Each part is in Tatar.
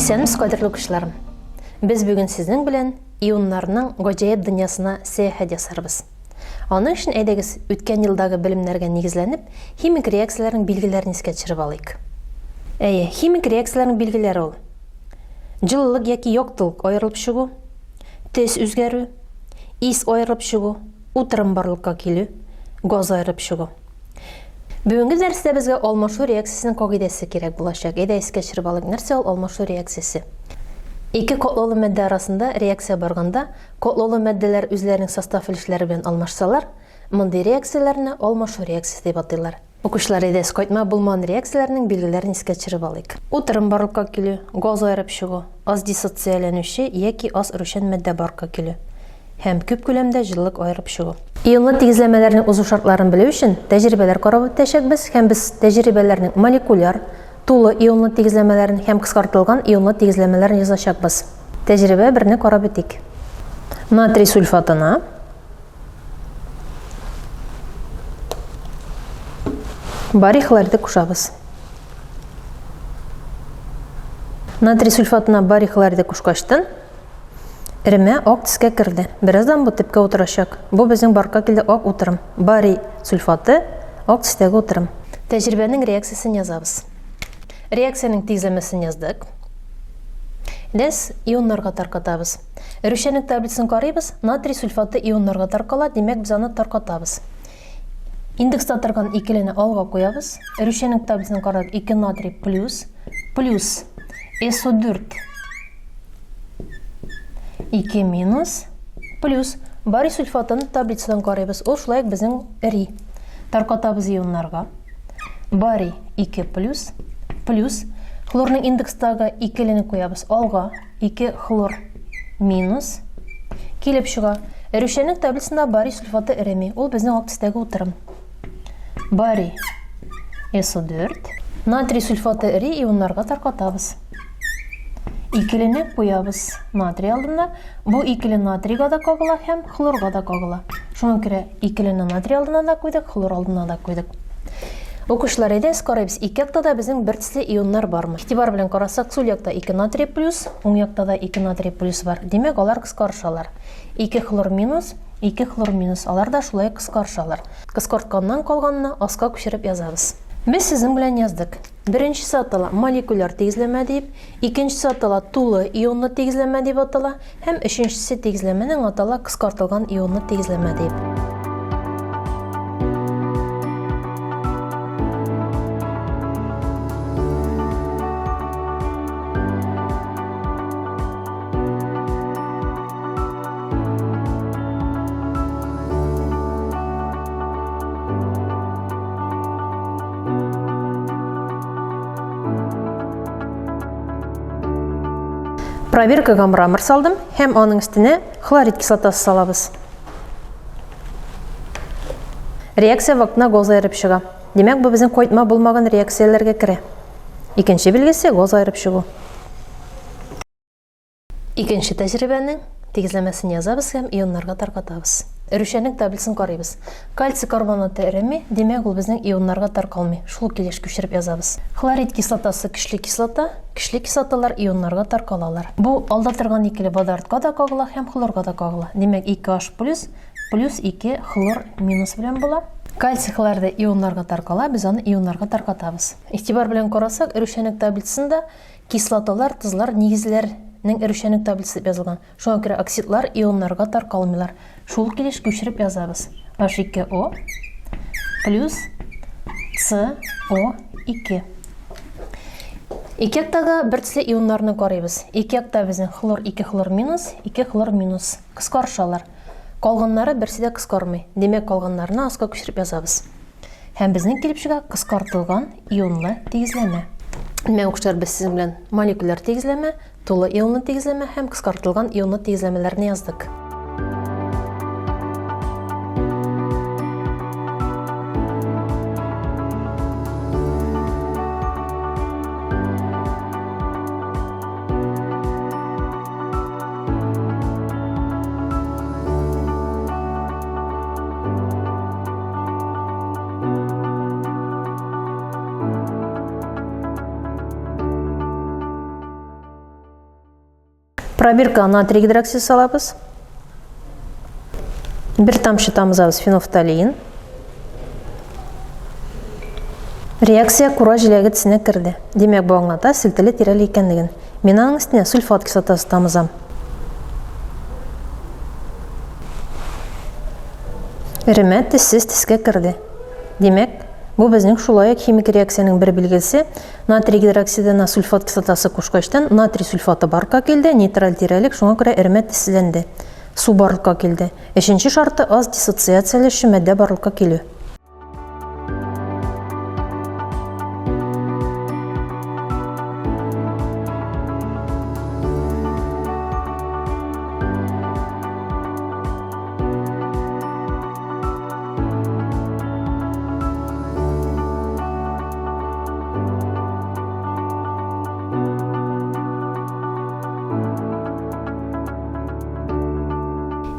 Исәнмесез, кадерле укучыларым! Без бүген сезнең белән ионнарның гаҗәеп дөньясына сәяхәт ясарбыз. Аның өчен әйдәгез үткән елдагы белемнәргә нигезләнеп, химик реакцияләрнең билгеләрен искә төшереп алыйк. Әйе, химик реакцияләрнең билгеләре ул. Җылылык яки яктылык аерылып чыгу, төс үзгәрү, ис аерылып чыгу, утырым барлыкка килү, газ аерып чыгу. Бүгенге дәрестә безгә алмашу реакциясенең кагыйдәсе кирәк булачак. Әйдә искә төшереп алыйк. Нәрсә ул алмашу реакциясе? Ике катлаулы матдә арасында реакция барганда, катлаулы матдәләр үзләренең состав өлешләре белән алмашсалар, мондый реакцияләрне алмашу реакциясе дип атыйлар. Укучылар, әйдә, кайтма булмаган реакцияләрнең билгеләрен искә төшереп алыйк. Утырым барлыкка килү, газ аерып чыгу, аз диссоцияләнүче яки аз эрүчән матдә барлыкка килү. Һәм күп күләмдә җылылык аерып чыгу. Ионлы тигезләмәләрнең узу шартларын белү өчен тәҗрибәләр карап үтәчәкбез һәм без тәҗрибәләрнең молекуляр, тулы ионлы тигезләмәләрен һәм кыскартылган ионлы тигезләмәләрен язачакбыз. Тәҗрибә берне карап үтик. Натрий сульфатына барий хлориды кушабыз. Натрий сульфатына барий хлориды кушкачтын, Эремә ак төскә керде. Бераздан бу төпкә утырачак. Бу безнең барка килде ак утырым. Барий сульфаты, ак төстәге утырым. Тәҗрибәнең реакциясен язабыз. Реакциянең тигезләмәсен яздык. Без ионнарга таркатабыз. Эрүчәнлек таблицасын карыйбыз. Натрий сульфаты ионнарга таркала, димәк, без аны таркатабыз. Индекста торган икелене алга куябыз. Эрүчәнлек таблицасын карап, 2 натрий плюс, плюс СО4 2 минус, плюс барий сульфатын таблицадан карыйбыз. Ул шулай ук безнең эри. Таркатабыз ионнарга. Барий 2 плюс, плюс хлорның индекстагы икелене куябыз алга. 2 хлор минус килеп чыга. Эрүчәнлек таблицасында барий сульфаты эреми. Ул безнең ак төстәге утырым. Барий СО4. Натрий сульфаты эри, ионнарга таркатабыз. Икелене куябыз натрий алдында. Бу икеле натрийга да кагыла һәм хлорга да кагыла. Шуңа күрә икелене натрий алдына да куйдык, хлор алдына да куйдык. Укучылар, әйдәгез карыйбыз, ике якта да безнең бер төсле ионнар бармы? Игътибар белән карасак, сул якта 2 натрий плюс, уң якта да 2 натрий плюс бар. Димәк, алар кыскарышалар. 2 хлор минус, 2 хлор минус, алар да шулай кыскарышалар. Кыскартканнан калганны аска күчереп язабыз. Без сезнең белән яздык. Беренчесе атала молекуляр тигезләмә дип, икенчесе атала тулы ионлы тигезләмә дип атала һәм өченчесе тигезләмәнең атала кыскартылган ионлы тигезләмә дип. Проверкага мрамор салдым һәм аның өстенә хлорид кислотасы салабыз. Реакция вакытына газ аерып чыга. Димәк, бу безнең кайтма булмаган реакцияләргә керә. Икенче билгесе газ аерып чыгу. Икенче тәҗрибәнең тигезләмәсен язабыз һәм ионнарга таркатабыз. Эрүчәнлек таблицын карыйбыз. Кальций карбонаты эреми, димәк, ул безнең ионнарга таркалмый. Шул килеш күчереп язабыз. Хлорид кислотасы көчле кислота, көчле кислоталар ионнарга таркалалар. Бу алда торган икеле водородка да кагыла һәм хлорга да кагыла. Димәк, 2H плюс, плюс 2 хлор минус белән була. Кальций хлориды ионнарга таркала, без аны ионнарга таркатабыз. Игътибар белән карасак, эрүчәнлек таблицасында Кислоталар, тозлар, нигезләрнең эрүчәнлек таблицасы дип язылган. Шуңа күрә оксидлар ионнарга таркалмыйлар. Шул килеш күчереп язабыз. H2O плюс CO2. Ике яктагы бер төсле ионнарны карыйбыз. Ике якта безнең хлор 2 хлор минус, 2 хлор минус. Кыскарышалар. Калганнары берсе дә кыскармый. Димәк, калганнарны аска күчереп язабыз. Һәм безнең килеп чыга кыскартылган ионлы тигезләмә. Менә укучылар, без сезнең белән молекуляр тигезләмә, тулы ионлы тигезләмә һәм кыскартылган ионлы тигезләмәләрне яздык. Пробирка натрий гидроксид салабыз. Бер тамчы тамызабыз фенофталин. Реакция кура җиләге төсенә керде. Димәк, бу аңлата селтеле тирәле икәнлеген. Мин аның өстенә сульфат кислотасы тамызам. Эремә төссез төскә керде. Димәк, бу безнең шулай ук химик реакциянең бер билгесе. Натрий гидроксидына сульфат кислотасы кушкачтан натрий сульфаты барлыкка килде, нейтраль тирәлек, шуңа күрә эремә төссезләнде. Су барлыкка килде. Өченче шарты аз диссоциацияләшүче матдә барлыкка килү.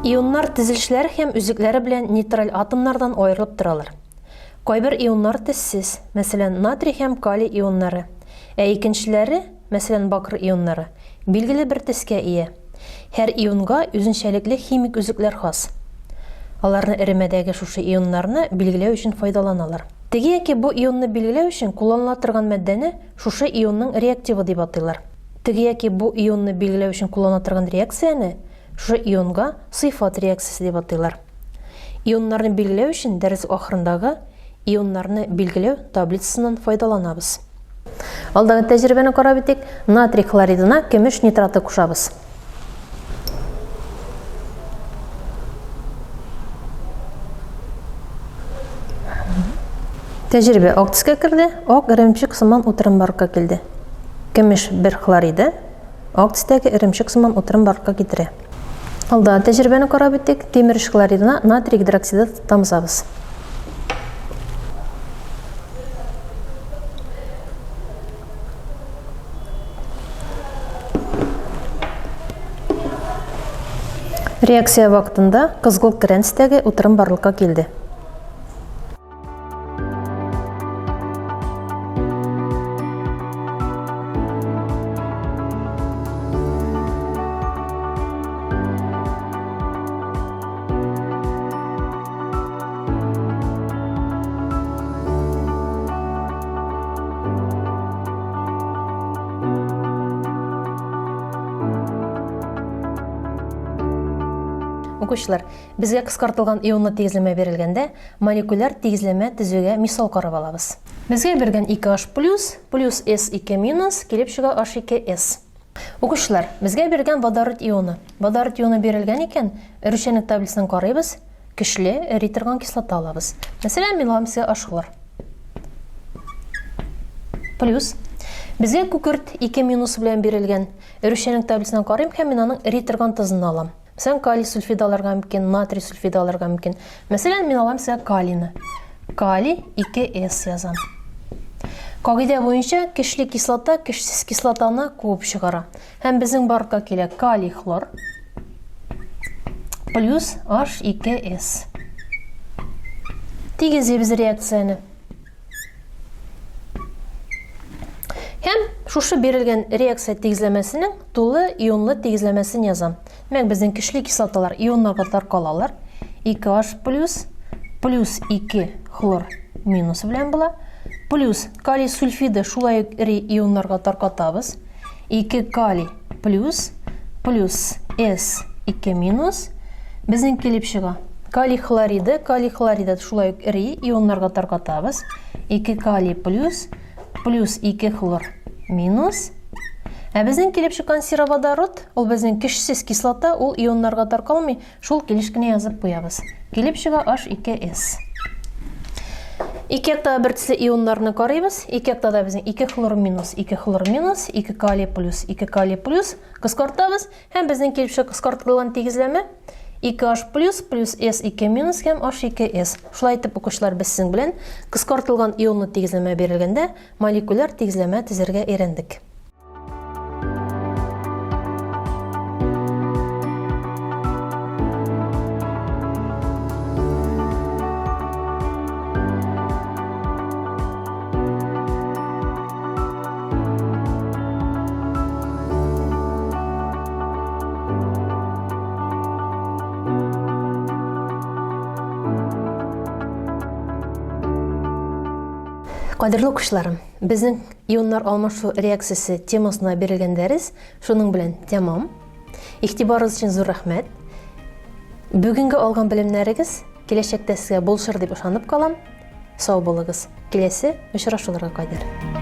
Ионнар төзелешләре һәм үзлекләре белән нейтраль атомнардан аерылып торалар. Кайбер ионнар төссез, мәсәлән, натрий һәм калий ионнары, ә икенчеләре, мәсәлән, бакыр ионнары, билгеле бер төскә ия. Һәр ионга үзенчәлекле химик үзлекләр хас. Аларны эремәдәге шушы ионнарны билгеләү өчен файдаланалар. Теге яки бу ионны билгеләү өчен кулланыла торган матдәне шушы ионның реактивы дип атыйлар. Теге яки бу ионны билгеләү өчен куллана торган реакцияне шушы ионга сыйфат реакциясе дип атыйлар. Ионнарны билгеләү өчен дәрес ахырындагы ионнарны билгеләү таблицасыннан файдаланабыз. Алдагы тәҗрибәне карап үтик. Натрий хлоридына көмеш нитраты кушабыз. Тәҗрибә ак төскә керде, ак эремчек сыман утырым барлыкка килде. Көмеш бер хлориды ак төстәге эремчек сыман утырым барлыкка китерә. Алда тәҗрибәне карап үттек. Тимер өч хлоридына натрий гидроксиды тамызабыз. Реакция вакытында кызгылт көрән төстәге утырым барлыкка килде. Укучылар, безгә кыскартылган ионлы тигезләмә бирелгәндә, молекуляр тигезләмә төзүгә мисал карап алабыз. Безгә биргән 2H плюс, плюс S2 минус, килеп чыга H2S. Укучылар, безгә бирелгән водород ионы. Водород ионы бирелгән икән, эрүчәнлек таблицасын карыйбыз, көчле эри торган кислота алабыз. Мәсәлән, мин алам сезгә H-хлор. Плюс безгә күкерт 2 минус белән бирелгән. Эрүчәнлек таблицасын карыйм һәм мин аның эри торган тозын алам. Мәсәлән, калий сульфиды алырга мөмкин, натрий сульфиды алырга мөмкин. Мәсәлән, мин алам сезгә калийны. Калий 2С язам. Кагыйдә буенча көчле кислота көчсез кислотаны куып чыгара. Һәм безнең барлыкка килә калий хлор плюс H2S. Тигезлибез реакцияне. Һәм шушы бирелгән реакция тигезләмәсенең тулы ионлы тигезләмәсен язам. Димәк, безнең көчле кислоталар ионнарга таркалалар. 2H плюс плюс 2 хлор минусы белән була. Плюс калий сульфиды шулай ук эри ионнарга таркатабыз. 2 калий плюс плюс С 2 минус безнең килеп чыга. Калий хлориды, калий хлориды шулай ук эри ионнарга таркатабыз. 2 калий плюс плюс 2 хлор минус. Ә безнең килеп чыккан сероводород, ул безнең көчсез кислота, ул ионнарга таркалмый, шул килеш кенә язып куябыз. Килеп чыга H2S. Ике якта бер төсле ионнарны карыйбыз. Ике якта да безнең 2 хлор минус, 2 хлор минус, 2 калий плюс, 2 калий плюс. Кыскартабыз һәм безнең килеп чыгып кыскартылган тигезләмә 2H плюс плюс S2 минус һәм H2S. Шулай итеп, укучылар, без сезнең белән кыскартылган ионлы тигезләмә бирелгәндә молекуляр тигезләмә төзергә өйрәндек. Кадерле укучыларым, безнең ионнар алмашу реакциясе темасына бирелгән дәрес шуның белән тәмам. Игътибарыгыз өчен зур рәхмәт. Бүгенге алган белемнәрегез киләчәктә сезгә булышыр дип ышанып калам. Сау булыгыз. Киләсе очрашуларга кадәр.